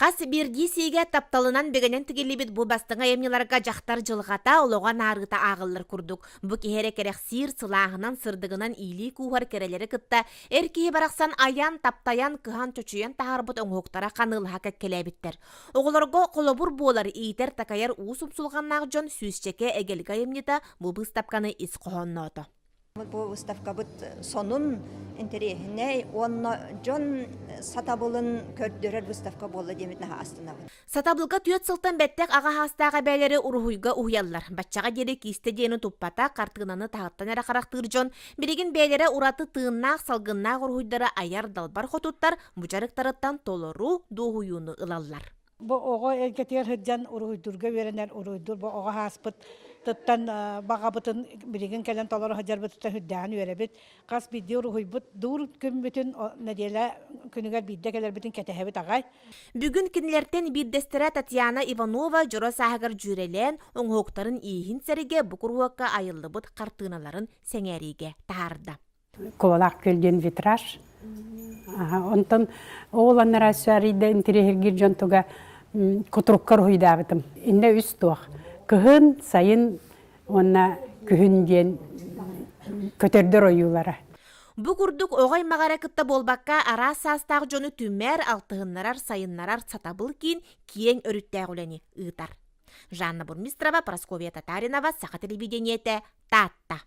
Хас биирдии сиигэ тапталынан бигэнэн тигиллибит бу бастыҥ айымньыларга дьахтар дьылҕата, олоҕо анаарыыта ааҕыллар курдук. Бу киһи эрэ кэрэхсиир, сылааһынан, сырдыгынан иилии кууһар кэрэлэри кытта эр киһи барахсан айан, таптайан, кыһан, чочуйан таһаарбыт оҥоһуктара ханыылаһа кэккэлээбиттэр. Оҕолорго холобур буолар, иитэр-такайар уус умсулҕаннаах дьон сүүсчэкэ эгэлгэ айымньыта бу быыстапканы ис хоһоонноото. Бу выставкабыт сонун, интэриэһинэй уонна дьон сатабылын көрдөрөр выставка буолла диэммит наһаа астынабыт. Сатабылга түөрт сылтан бэттэх аҕа саастаах эбээлэри уруһуйга уһуйаллар. Баччаҕа диэри киистэ диэни туппата, хартыынаны таһыттан эрэ харахтыыр дьон билигин бэйэлэрэ ураты тыыннаах, салгыннаах уруһуйдары айар далбар хотуттар бу дьарыктарыттан толору дуоһуйууну ылаллар. Бу оҕо эйгэтигэр сылдьан уруһуйдуурга үөрэнэр уруһуйдуур бу оҕо ааспыт тыттан баҕабытын билигин кэлэн толоро сылдьарбытыттан сүрдээҕин үөрэбит. Хас биирдии уруһуйбут дуур күммүтүн нэдиэлэ күнүгэр биирдэ кэлэрбитин кэтэһэбит аҕай. Бүгүн кинилэртэн биирдэстэрэ Татьяна Иванова дьоро сааһыгар дьүөрэлээн оҥоһуктарын ииһин сэргэ бу куруһуокка айыллыбыт хартыыналарын сэҥээриигэ таһаарда. Куолаах күөл диэн витраж. Онтон ол анараа арыйда интириэһиргиир дьон туга кутурукка уруһуйдаабытым. Иннэ үс туох. Кыһын, сайын уонна күһүн диэн көтөрдөр ойуулара. Бу курдук оҕо аймаҕа эрэ кытта буолбакка, араас саастаах дьону түмэр, алтыһыннарар, сайыннарар сатабыл киин киэҥ өрүттээх үлэни ыытар. Жанна Бурмистрова, Прасковья Татаринова, Саха телевидениетэ, Таатта.